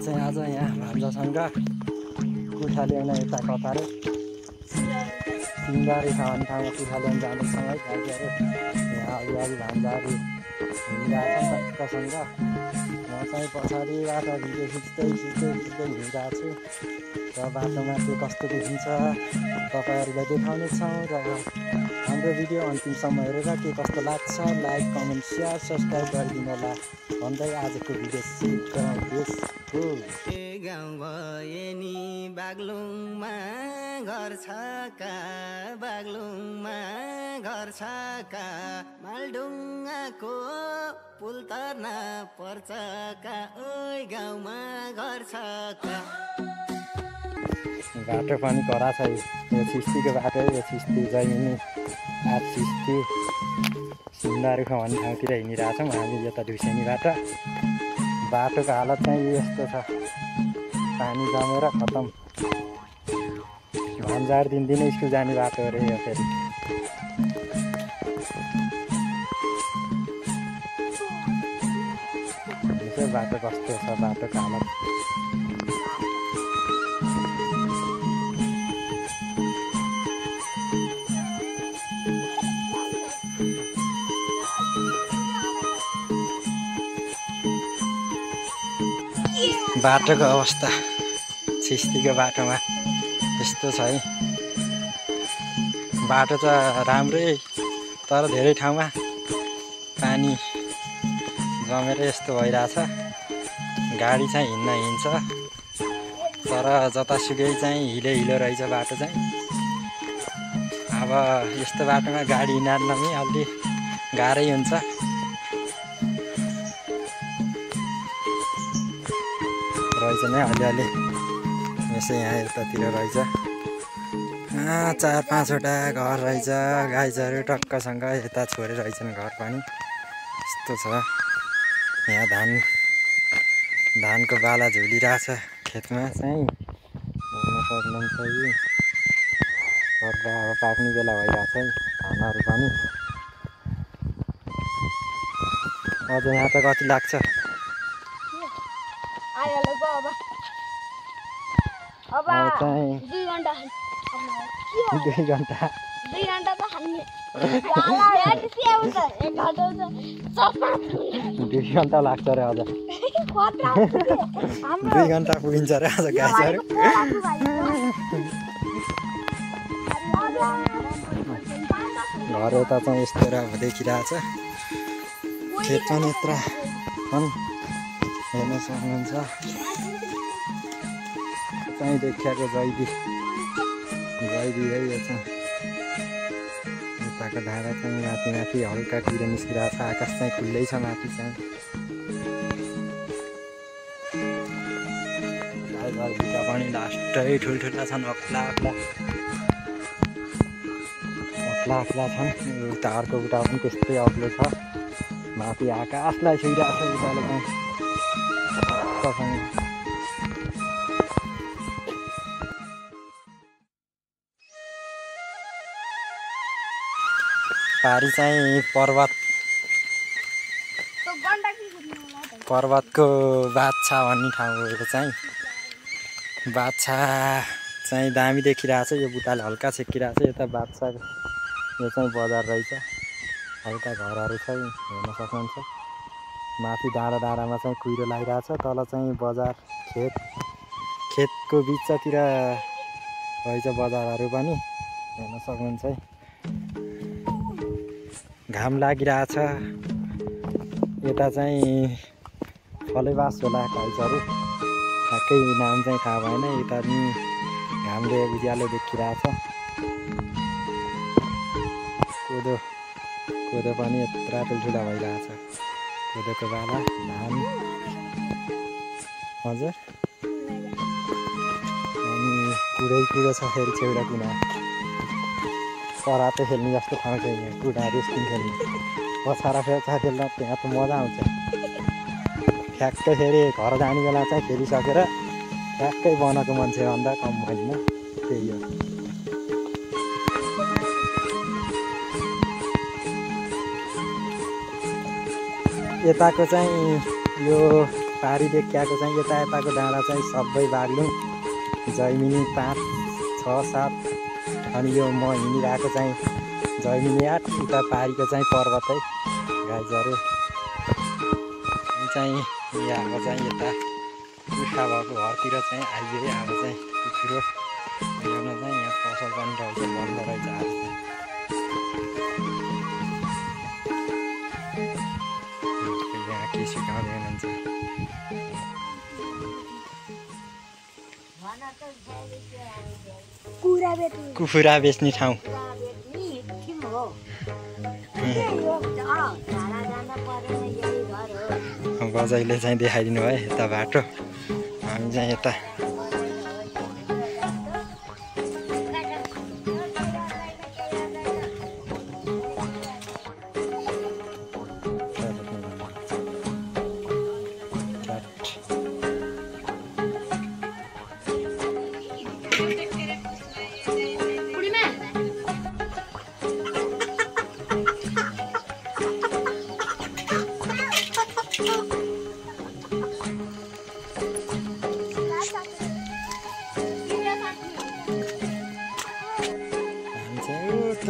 चाहिँ आज यहाँ भान्जासँग कुखुरा ल्याउन यता कतारे सिंहबारी भन्ने ठाउँमा कुखुरा ल्याउन जाँदैछौँ है गाईहरू। यहाँ अगाडि भान्जाहरू हिँडिरहेछन् टक्कसँग। म चाहिँ पछाडिबाट भिडियो खिच्दै हिँडिरहेको छु र बाटोमा के कस्तो देखिन्छ तपाईँहरूलाई देखाउनेछौँ र हाम्रो भिडियो अन्तिमसम्म हेरेर के कस्तो लाग्छ लाइक कमेन्ट सेयर सब्सक्राइब गरिदिनु होला भन्दै आजको भिडियो सुरु गरौँ। गाउँ भए नि बागलुङमा घर छ का बागलुङमा घर छ का मालढुङ्गाको पुल तर्न पर्छ का ओइ गाउँमा घर छ का। बाटो पनि कडा छ यो चिस्तीको बाटो यो चिस्ती जैमिनी आठ चिस्ती सिन्दारुख भन्ने ठाउँतिर हिँडिरहेछौँ हामी यता ढुसेनीबाट। बाटोको हालत चाहिँ यस्तो छ पानी जमेर खतम। भन्जार दिनदिनै स्कुल जाने बाटो अरे यो फेरि। यसो बाटो कस्तो छ बाटोको हालत। बाटोको अवस्था चिस्तीको बाटोमा यस्तो छ है। बाटो त राम्रै तर धेरै ठाउँमा पानी जमेर यस्तो भइरहेछ। गाडी चाहिँ हिँड्छ तर जतासुकै चाहिँ हिलो रहेछ बाटो चाहिँ। अब यस्तो बाटोमा गाडी हिँड्न पनि अलि गाह्रै हुन्छ। रहेछ नै अलिअलि यसो यहाँ यतातिर रहेछ 4-5वटा घर रहेछ। गाईहरू टक्कसँग यता छोडेर रहेछन् घर पनि। यस्तो छ यहाँ धानको बाला झुलिरहेछ खेतमा चाहिँ हेर्न सक्नुहुन्छ। पर्दा अब पाक्ने बेला भइरहेछ है धानहरू पनि। अझ यहाँ त कति लाग्छ अब चाहिँ 2 घन्टा त खाने 2 घन्टा लाग्छ अरे अझ 2 घन्टा पुगिन्छ अरे आज गाईहरू। घर यता चाहिँ यस्तो अब देखिरहेछ। खेत पनि यत्र छन् हेर्न सक्नुहुन्छ। चाहिँ देखिएको जैदी है यो चाहिँ। यताको धारा चाहिँ माथि हल्का किरा निस्किरहेको छ। आकाश चाहिँ खुल्लै छ माथि चाहिँ। गाईघरभित्र पनि लास्टै ठुल्ठुला छन् अक्ला छन्। उता अर्को उता पनि त्यस्तै अग्लो छ। माथि आकाशलाई छुइरहेको छ उताले चाहिँ। पारी चाहिँ पर्वतको बाछा भन्ने ठाउँको चाहिँ बाछा चाहिँ दामी देखिरहेछ। यो बुट्टाले हल्का छेकिरहेछ। यता बाछा यो चाहिँ बजार रहेछ। हल्का घरहरू चाहिँ हेर्न सक्नुहुन्छ। माथि डाँडामा चाहिँ कुहिरो लागिरहेछ। तल चाहिँ बजार खेतको बिचतिर रहेछ बजारहरू पनि हेर्न सक्नुहुन्छ है। घाम लागिरहेछ। यता चाहिँ फलेबास होला गाईहरू ठ्याक्कै नाम चाहिँ थाहा भएन। यता पनि घामले उज्यालो देखिरहेछ। कोदो पनि यत्रा ठुल्ठुला भइरहेछ। कोदोको बाला धान हजुर। अनि कुरो छ फेरि छेउडा कुना कराते खेल्ने जस्तो ठाउँ छ यहाँ। कुना रेस्टिङ खेल्ने पछाडा खेल्न त्यहाँ त मजा आउँछ। ठ्याक्कै फेरि घर जाने बेला चाहिँ खेलिसकेर ठ्याक्कै बनाएको मान्छेभन्दा कम होइन त्यही हो। यताको चाहिँ यो पारी देखिएको चाहिँ यताको डाँडा चाहिँ सबै बाग्लुङ जैमिनी 5, 6, 7 अनि यो म हिँडिरहेको चाहिँ जैमिनी 8 उता पारीको चाहिँ पर्वतै गाइजहरू चाहिँ यहाँको चाहिँ यता उठा भएको घरतिर चाहिँ आइयो अब चाहिँ कुखुरो हेर्न चाहिँ यहाँ पसल पनि रहेछ बन्द रहेछ आज यहाँ के सिकाउँदै हुनुहुन्छ कुखुरा बेच्ने ठाउँ बजाइले चाहिँ देखाइदिनु भयो यता बाटो हामी चाहिँ यता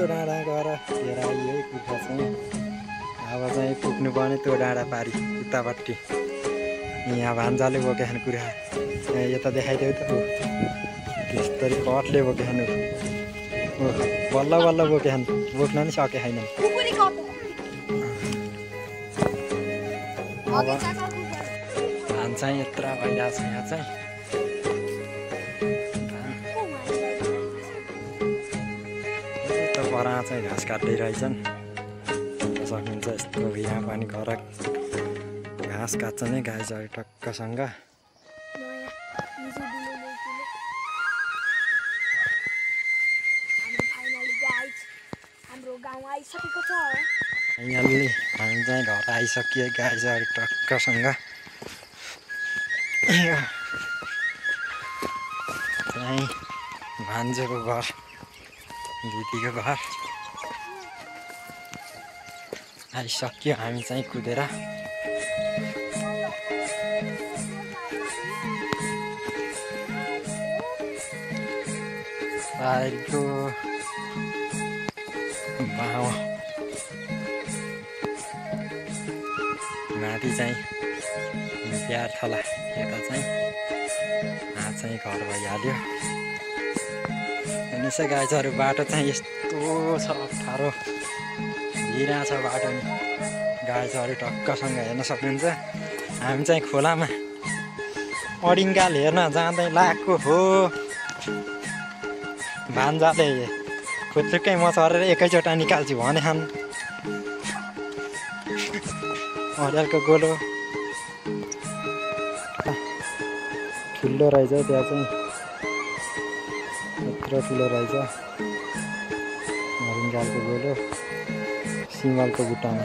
डाँडा गएर हेर आइयो है कुखुरा चाहिँ अब चाहिँ पुग्नु पर्ने त्यो डाँडा पारी उतापट्टि यहाँ भान्जाले बोकेखानु कुरा यता देखाइदेऊ त त्यस्तरी कटले बोकेखानु बल्ल बल्ल बोकेखानु बोक्न नि सके छैन अब धान चाहिँ यत्रो भइरहेको छ यहाँ चाहिँ परा चाहिँ घाँस काट्दै रहेछन् सक्नुहुन्छ यस्तो यहाँ पनि घर घाँस काट्छ नै गाईहरू टक्कसँग फाइनल्ली हामी चाहिँ घर आइसकियो गाईहरू टक्कसँग चाहिँ भान्जेको घर दिदीको घर आइसक्यो हामी चाहिँ कुदेर बारीको भाउ माथि चाहिँ प्यार थला यता चाहिँ चाहिँ घर भइहाल्यो अनि यसै गाईहरू बाटो चाहिँ यस्तो छ अप्ठ्यारो भिरा छ बाटो नि गाईहरू टक्कसँग हेर्न सक्नुहुन्छ हामी चाहिँ खोलामा अडिङ्गाल हेर्न जाँदै लागेको हो भान्जाले खुत्रुकै म चढेर एकैचोटा निकाल्छु भने खान हरियालको गोलो ठुलो रहेछ त्यहाँ चाहिँ यत्रो ठुलो रहेछ हरिङ्गालको गोलो सिमलको बुट्टामा